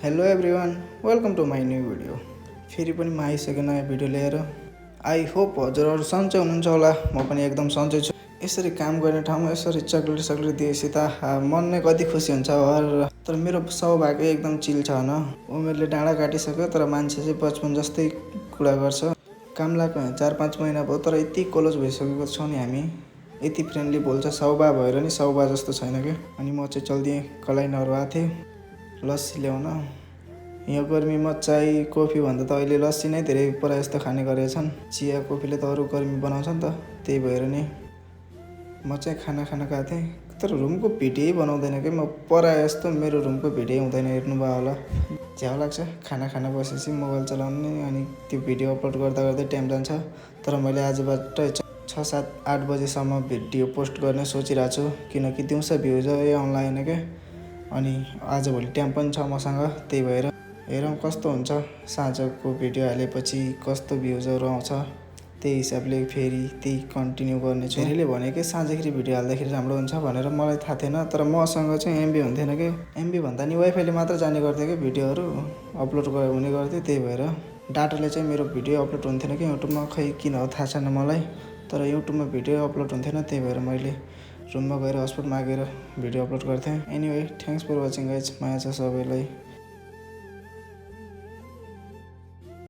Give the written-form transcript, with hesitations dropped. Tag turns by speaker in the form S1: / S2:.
S1: Hello everyone, welcome to my new video. फेरि पनि म आइसकेँ नयाँ भिडियो लिएर। आई होप हजुरहरू सन्चै हुनुहुन्छ होला। म पनि एकदम सन्चै छु। यसरी काम गर्ने ठाउँमा यसरी चक्लेट दिएपछि त मन नै कति खुसी हुन्छ। तर मेरो सौभाग्य एकदम चिल छ होइन। उमेरले डाँडा काटिसक्यो तर मान्छे चाहिँ बचपन जस्तै कुरा गर्छ। काम लाग्यो भने 4-5 महिना भयो तर यति क्लोज भइसकेको छौँ नि हामी, यति फ्रेन्डली बोल्छ। सौबा भएर नि सौबा जस्तो छैन क्या। अनि म चाहिँ चल्दिएँ कलाई नरुवा थिएँ लस्सी ल्याउन। यो गर्मीमा चाय कफी भन्दा त अहिले लस्सी नै धेरै प्रायः जस्तो खाने गरेका छन्। चिया कफीले त अरू गर्मी बनाउँछ नि त, त्यही भएर नि म चाहिँ खाना खान गएको थिएँ। तर रुमको भिडियो बनाउँदैन क्या म, प्रायः जस्तो मेरो रुमको भिडियो हुँदैन, हेर्नुभयो होला। झ्याउ लाग्छ खाना खान बसेपछि मोबाइल चलाउने, अनि त्यो भिडियो अपलोड गर्दा गर्दै टाइम जान्छ। तर मैले आजबाट 6-7-8 बजेसम्म भिडियो पोस्ट गर्ने सोचिरहेको छु, किनकि दिउँसो भ्युज आउँदैन क्या। अनि आजभोलि टाइम पनि छ मसँग, त्यही भएर हेरौँ कस्तो हुन्छ। साँझको भिडियो हालेपछि कस्तो भ्युजहरू आउँछ, त्यही हिसाबले फेरि त्यही कन्टिन्यू गर्नेछु। धेरैले भने कि साँझखेरि भिडियो हाल्दाखेरि राम्रो हुन्छ भनेर, मलाई थाहा थिएन। तर मसँग चाहिँ एमबी हुन्थेन कि, एमबी भन्दा नि वाइफाईले मात्र जाने गर्थ्यो कि भिडियोहरू अपलोड हुने गर्थ्यो। त्यही भएर डाटाले चाहिँ मेरो भिडियो अपलोड हुन्थेन कि युट्युबमा, खै किन हो थाहा छैन मलाई। तर युट्युबमा भिडियो अपलोड हुन्थेन, त्यही भएर मैले रुममा गएर हटस्पट मागेर भिडियो अपलोड गर्थेँ। Anyway, thanks for watching guys. माया छ सबैलाई।